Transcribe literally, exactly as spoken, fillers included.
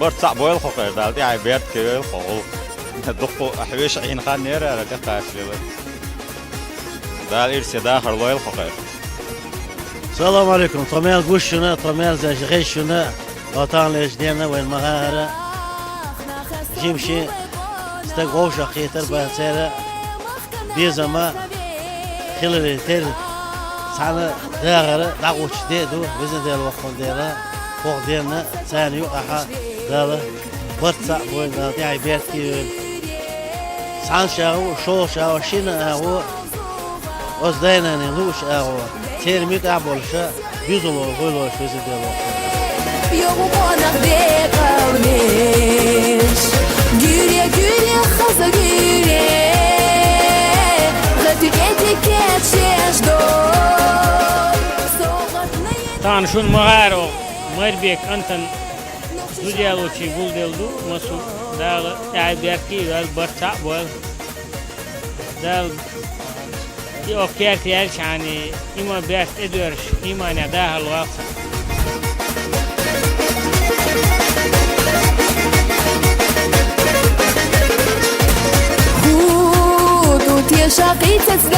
Барт цхьаъ бойла хьо, кхера, Дала тӀехьа беркате йойла хьо гӀуллакх. Дуккха хьоьжуш Ӏийна хан яр, тӀаккха аш лела. Дала ирсе дахар лойла хьо, кхера. Салам алейкум. Тхо мел гуш шуна, тхо мел зеш гӀеш шуна. Ватан леш дена вайн ма гӀара. Жимши стаг вовшах хетар бацара. Безама хиларе тер цхьана дагӀара дӀагӀучу де ду, везан Дела воккхун дела. Хох денна царна юкъахьа Дала барт цхьаъ бойла, Дала тӀехьа беркате йойла. Цхьана шагӀу, шолгӀа шагӀу, шина агӀу, оцу дайнана лууш агӀу, церан муьтӀахь болуша, буьзало гӀойлош веза дело. Йогу къонах декъалмеш, гуьре, гуьре, хаза гуьре, гӀату кети кечеш до. Тахана шуна ма гӀара оха, Майрбек Антон, зуделлачий гулделла ду, масу, Дала тӀехьа беркате йойла, барт цхьаъ бойла. Дала и оха керта яьлча хьани, и ма беркате доьрзуш, иманехь дахар лойла цхьаъ. Ху, ду теша кхийцац